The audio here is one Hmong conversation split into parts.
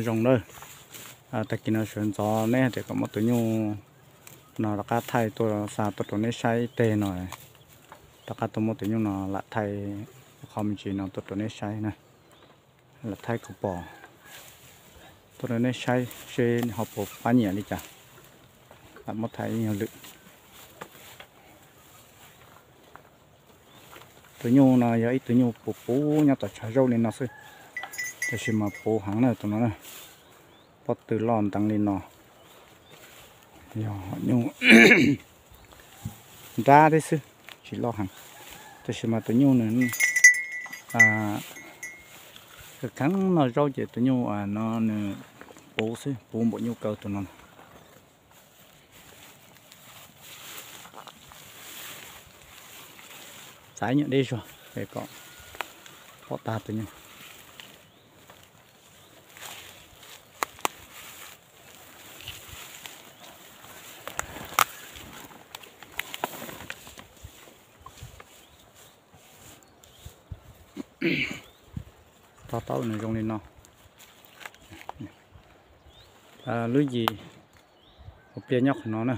Zoo na. Tag kis no sawv ntxov neb hais tias kom muab tus nyuj no rov qab thaij tuaj xa tuaj rau neb saib ib teg no, rov qab tuaj muab tus nyuj no lam thaij qhov me ntsis no tuaj rau neb saib na, lam thaij kom pom tuaj rau neb saib seb ho puas pab nyiam li cas. Lam muab thaij ib nyuag lwm. Tus nyuj no yog ib tug nyuj puv puv nyob tom tshav zaub li no xwb, tab sis mas puv heev na tus no na, pob tw loj nteev li no. Yog nyuj nrab thiab xwb, tsis loj heev, tab sis mas tus nyuj nws kheev noj zaub ces tus nyuj no nws puv xwb, puv npaum nyuj kaw tus no. Txav nyuam deb zog es kom pom tag tus nyuj. To taub nws zoo li no. Lub yim hauv pliaj nyob qhov no na.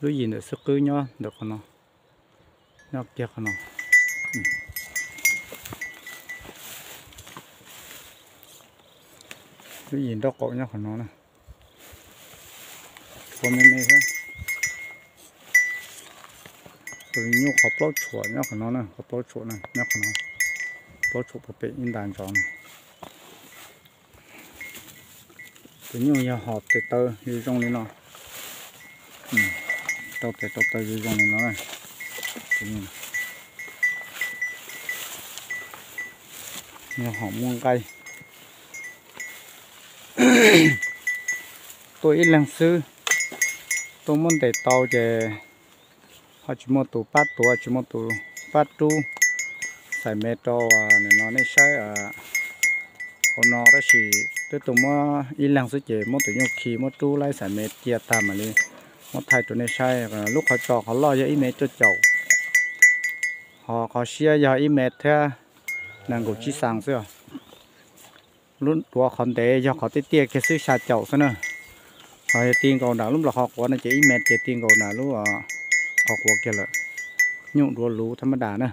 Lub yim ntawm xub qwb nyob ntawm qhov no, nyob kiag qhov no. Lub yim nraub qaum nyob qhov no na. Ua me me thiab. Tus nyuj qhov plaub tshuam nyob qhov no na, qhov plaub tshuam na nyob qhov no. Plaub tshuam puag pem ib nta ntsos no. Tus nyuj yog hom tes taw zoo zoo li no. Rau tes rau taw zoo zoo li no. Yog hom muaj nqaij. Tuaj ib leeg xwb, tuaj muab ntes tau ces ho tsis muaj tus pab tuav, tsis muaj tus pab rub. Xaim me rau nim no nej saib hauv no tab sis twb tuaj muab ib leeg xwb ces muab tus nyuj khi muab rub laib xaim me cia tag mam li muab thaij rau nej saib. Lub qhov tsos qhov loj yog ib mev cuaj caum, ho qhov siab yog ib mev thiab nees nkaum tsib xees xwb. Lub duav qhov ntev yog qhov tiaj tiaj kiag xwb xya caum xwb na. Ho yog ti nkaus nram lub nplos qhov quav no ces ib mev ces ti nkaus nram lub qhov quav kiag lawm. Nyuj duav luv thab mab das na.